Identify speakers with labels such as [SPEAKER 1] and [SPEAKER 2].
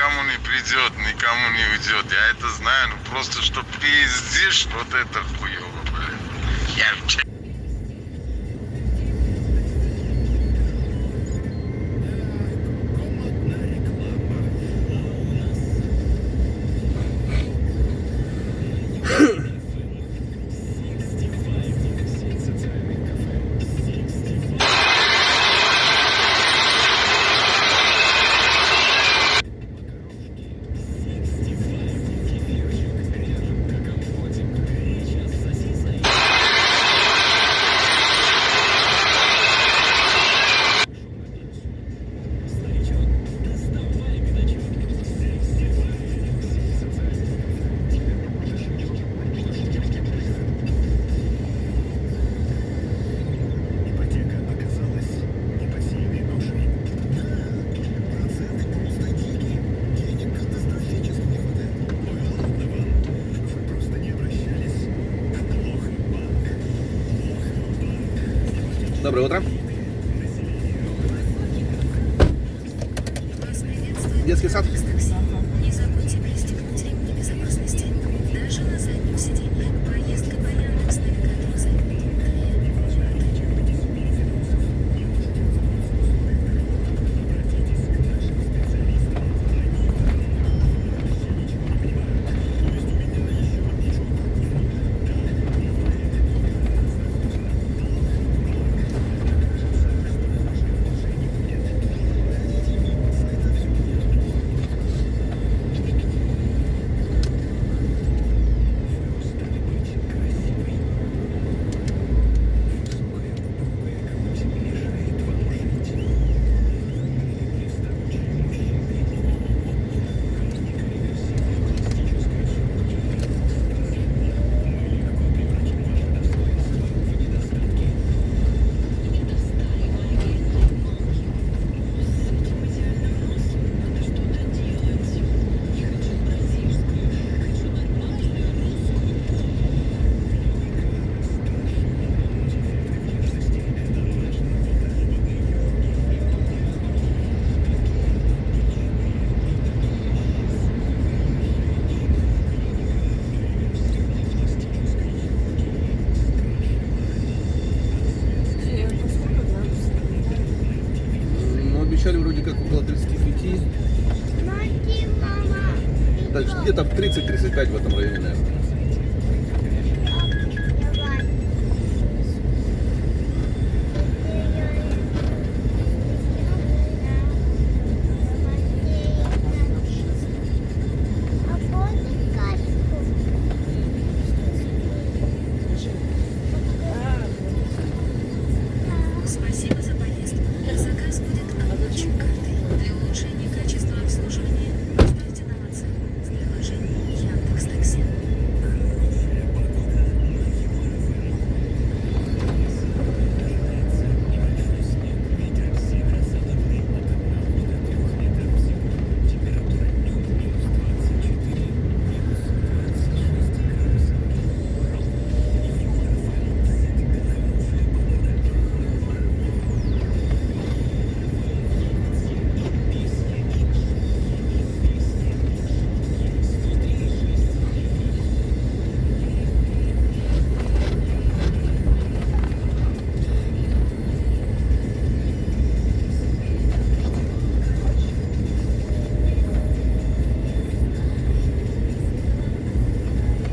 [SPEAKER 1] никому не придет, никому не уйдет. Я это знаю, ну просто что пиздишь, вот это хуево, блин. Я
[SPEAKER 2] Доброе утро. Детский сад.
[SPEAKER 3] Не забудьте пристегнуть ремни безопасности. Даже на заднем сиденье. Поездка по Яндекс Навигатору займет 2 минуты.
[SPEAKER 2] Ну, обещали вроде как около 35. Так, где-то 30-35 в этом районе, наверное.